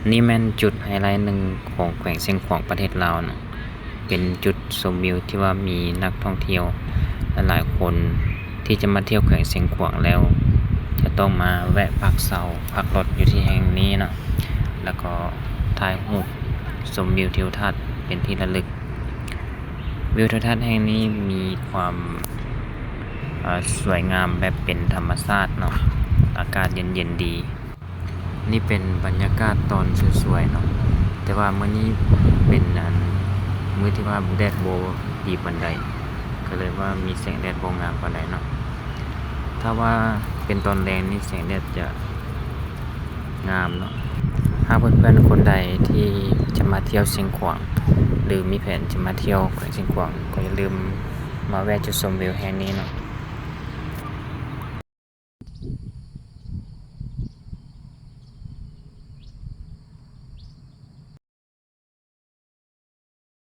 ນີ້ແມ່ນຈຸດໄຮໄລໜຶ່ງຂອງແຂວງຊຽງຂວາງ ປະເທດລາວເນາະ, ເປັນຈຸດຊົມວິວທີ່ວ່າມີນັກທ່ອງທ່ຽວຫຼາຍໆຄົນທີ່ຈະມາທ່ຽວແຂວງຊຽງຂວາງແລ້ວ ຈະຕ້ອງມາແວະພັກເຊົາ ພັກລົດຢູ່ທີ່ແຫ່ງນີ້ເນາະ, ແລ້ວກໍຖ່າຍຮູບຊົມວິວທິວທັດເປັນທີ່ລະລຶກ. ວິວທິວທັດແຫ່ງນີ້ມີຄວາມ ເອີ ສວຍງາມແບບເປັນທຳມະຊາດເນາະ, ອາກາດເຢັນໆດີ. ນີ້ເປັນບັນຍາກາດຕອນສວຍໆເນາະ, ແຕ່ວ່າມື້ນີ້ເປັນ ອັນ ມື້ທີ່ວ່າແດດບໍ່ດີປານໃດ ກໍເລີຍວ່າມີແສງແດດບໍ່ງາມປານໃດເນາະ. ຖ້າວ່າເປັນຕອນແລງນີ້ແສງແດດຈະງາມເນາະ. ຫາກເພື່ອນໆຄົນໃດທີ່ຈະມາທ່ຽວຊຽງຂວາງ ຫຼື ມີແຜນຈະມາທ່ຽວແຂວງຊຽງຂວາງ ກໍຢ່າລືມມາແວະຈຸດຊົມວິວແຫ່ງນີ້ເນາະ.